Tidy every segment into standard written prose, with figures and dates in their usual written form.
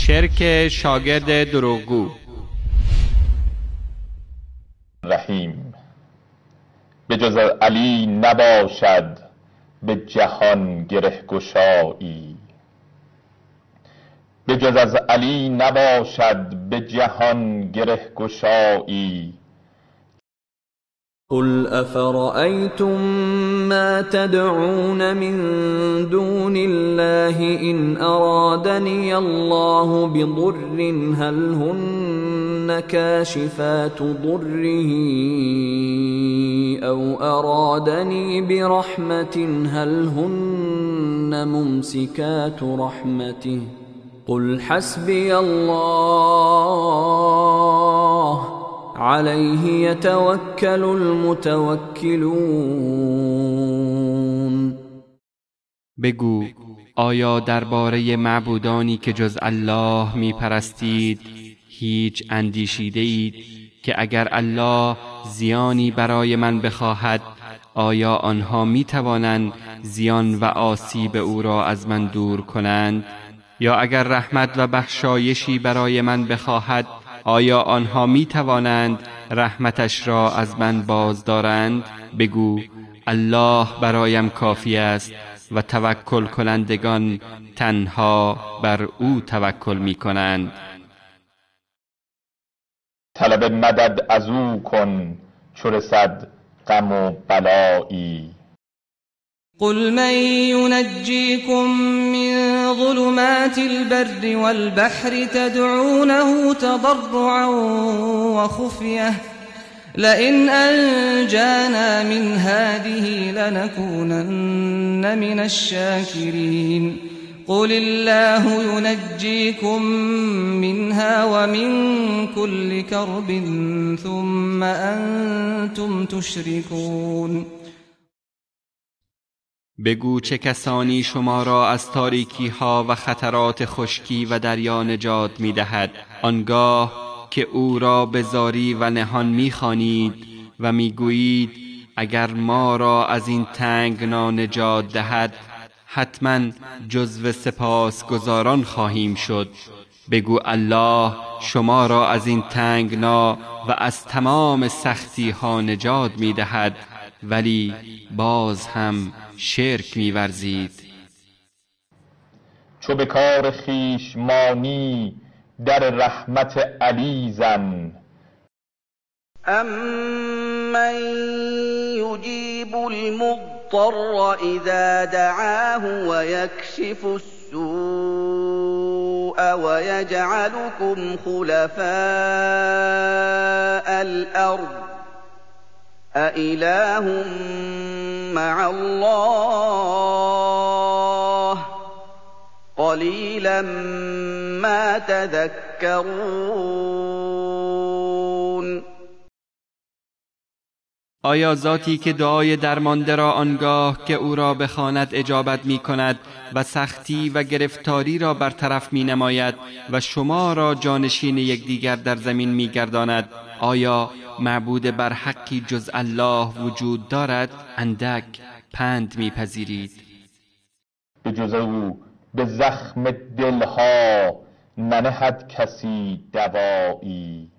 شرک شاگرد دروغگو. رحیم به جز از علی نباشد به جهان گره گشایی، به جز از علی نباشد به جهان گره گشایی. قل أفرأيتم ما تدعون من دون الله إن أرادني الله بضر هل هن كاشفات ضره أو أرادني برحمة هل هن ممسكات رحمته قل حسبي الله عليه يتوكل المتوکلون. بگو آیا درباره معبودانی که جز الله می پرستید هیچ اندیشیده اید که اگر الله زیانی برای من بخواهد آیا آنها می توانند زیان و آسیب او را از من دور کنند؟ یا اگر رحمت و بخشایشی برای من بخواهد آیا آنها می توانند رحمتش را از من باز دارند؟ بگو الله برایم کافی است و توکل کنندگان تنها بر او توکل می کنند. طلب مدد از او کن چو رسد غم و بلایی. قل من ينجيكم من ظلمات البر والبحر تدعونه تضرعا وخفية لئن أنجانا من هذه لنكونن من الشاكرين. قل الله ينجيكم منها ومن كل كرب ثم أنتم تشركون. بگو چه کسانی شما را از تاریکی ها و خطرات خشکی و دریا نجات می دهد آنگاه که او را به زاری و نهان می خوانید و می گویید اگر ما را از این تنگنا نجات دهد حتما جزو سپاسگزاران خواهیم شد. بگو الله شما را از این تنگنا و از تمام سختی ها نجات می دهد، ولی باز هم شرک می‌ورزید. چو به کار خویش مانی در رحمت علی زن. أمن يجيب المضطر إذا دعاه ويكشف السوء ويجعلكم خلفاء الأرض أإله مع الله قليلا ما تذكرون. آیا ذاتی که دعای درمانده را آنگاه که او را بخواند اجابت می کند و سختی و گرفتاری را برطرف می نماید و شما را جانشین یکدیگر در زمین می گرداند، آیا معبود برحقی جز الله وجود دارد؟ اندک پند می پذیرید. به جز او به زخم دلها ننهد کسی دوایی.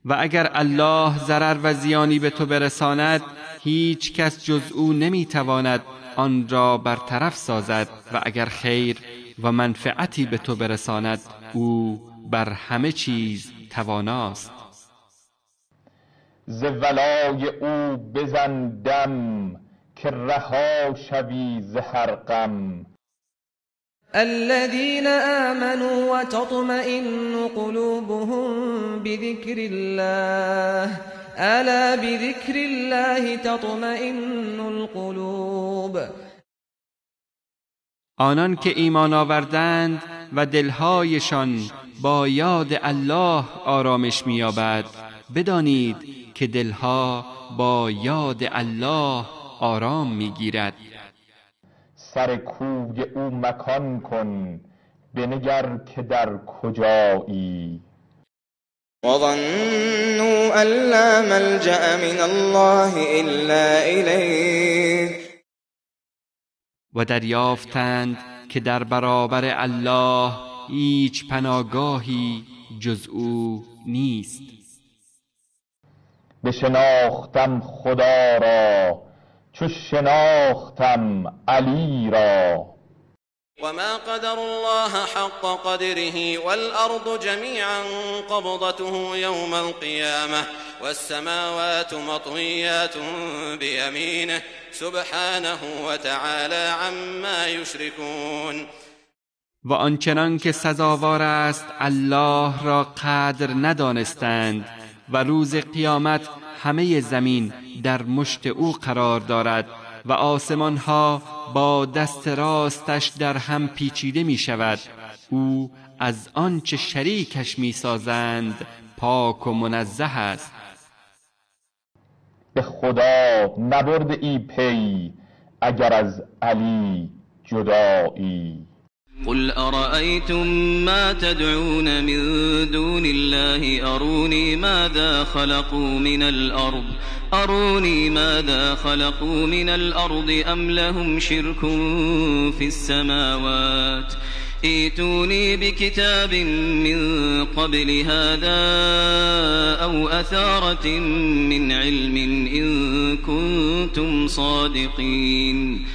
و اگر الله ضرر و زیانی به تو برساند هیچ کس جز او نمیتواند آن را برطرف سازد، و اگر خیر و منفعتی به تو برساند او بر همه چیز تواناست. ز ولای او بزن دم که رها شوی ز هر غم. الذين آمنوا وتطمئن قلوبهم بذكر الله ألا بذكر الله تطمئن القلوب. آنان که ایمان آوردند و دلهایشان با یاد الله آرامش می‌یابد، بدانید که دلها با یاد الله آرام می‌گیرد. سر کوی او مکان کن، بنگر که در کجایی. وظنوا أن لا ملجأ من الله إلا إليه. و دریافتند که در برابر الله هیچ پناهگاهی جز او نیست. بشناختم خدا را چو شناختم علی را. وما قدر الله حق قدره والأرض جميعا قبضته يوم القيامة والسماوات مطويات بيمينه سبحانه وتعالى عما يشركون. و آنچنان که سزاوار است الله را قدر ندانستند و روز قیامت همه زمین در مشت او قرار دارد و آسمان ها با دست راستش در هم پیچیده می شود. او از آنچه شریکش می سازند پاک و منزه است. به خدا نبرد ای پی اگر از علی جدایی. قل أرأيتم ما تدعون من دون الله أروني ماذا خلقوا من الأرض أروني ماذا خلقوا من الأرض أم لهم شرك في السماوات ائتوني بكتاب من قبل هذا أو أثارة من علم إن كنتم صادقين.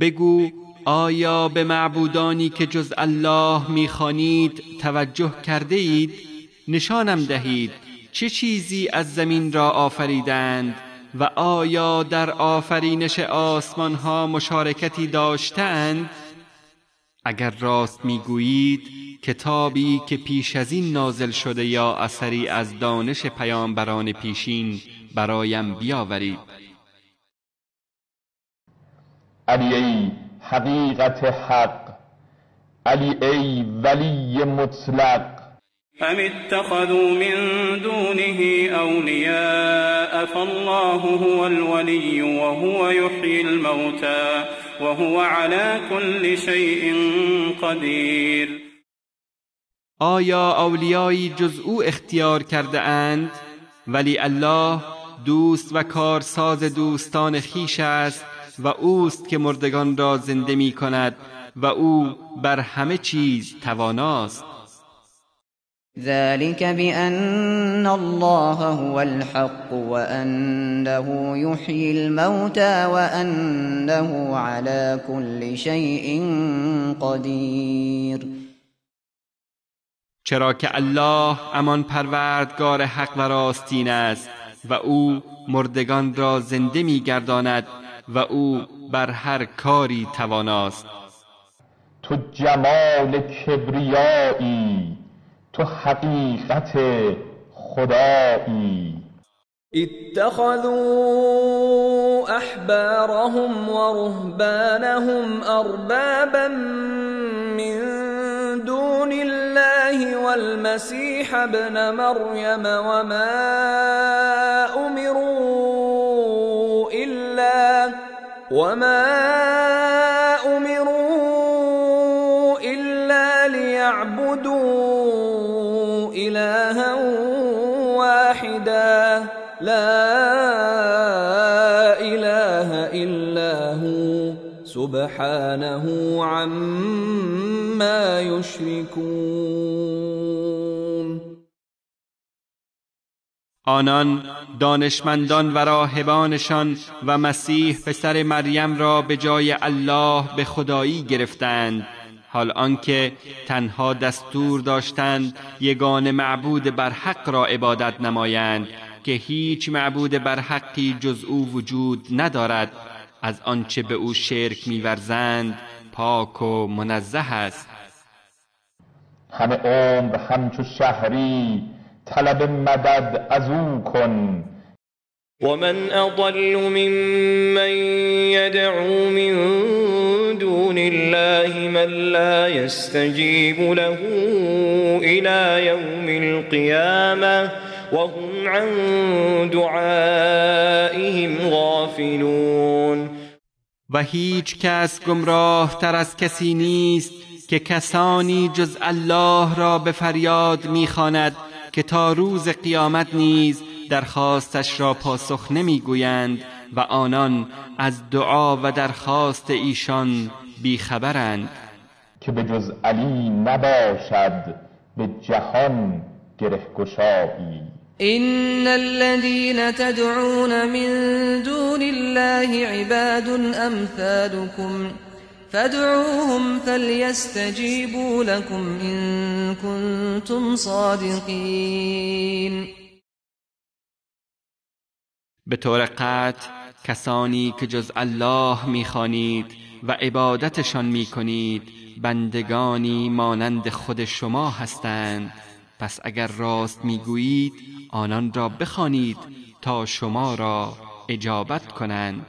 بگو آیا به معبودانی که جز الله می‌خوانید توجه کرده اید؟ نشانم دهید چه چیزی از زمین را آفریدند و آیا در آفرینش آسمان ها مشارکتی داشتند؟ اگر راست میگویید کتابی که پیش از این نازل شده یا اثری از دانش پیامبران پیشین برایم بیاورید. علی ای حقیقت حق، علی ای ولی مطلق. ام اتخذوا من دونه اولیاء فالله هو الولی وهو یحیی الموتى وهو على كل شیء قدیر. آیا اولیایی جز او اختیار کرده اند؟ ولی الله دوست و کارساز دوستان خویش است و اوست که مردگان را زنده می کند و او بر همه چیز تواناست. ذلك بأن الله هو الحق وأنه يحيي الموتى وأنه على كل شيء قدیر. چرا که الله امان پروردگار حق و راستین است و او مردگان را زنده می گرداند و او بر هر کاری تواناست. تو جمال کبریایی، تو حقیقت خدایی. اتخذوا احبارهم ورهبانهم اربابا من دون الله والمسيح ابن مريم وما أمروا إلا ليعبدوا إلها واحدا لا إله إلا هو سبحانه عما يشركون. آنان دانشمندان و راهبانشان و مسیح پسر مریم را به جای الله به خدایی گرفتند، حال آنکه تنها دستور داشتند یگانه معبود برحق را عبادت نمایند که هیچ معبود برحقی جز او وجود ندارد. از آنچه به او شرک می‌ورزند پاک و منزه است. همه عمر همچو شهری طلب مدد از او کن. ومن اضل ممن يدعو من الله من لا يستجيب له إلى يوم القيامة وهم عن دعائهم غافلون. و هیچ کس گمراه تر از کسی نیست که کسانی جز الله را به فریاد میخواند که تا روز قیامت نیز درخواستش را پاسخ نمیگویند و آنان از دعا و درخواست ایشان بیخبرند. که به جز علی نباشد به جهان گرهگشایی. إن الذين تدعون من دون الله عباد أمثالكم فادعوهم فليستجيبوا لكم إن كنتم صادقين. به طور قطع کسانی که جز الله میخوانید و عبادتشان میکنید بندگانی مانند خود شما هستند، پس اگر راست میگویید آنان را بخوانید تا شما را اجابت کنند.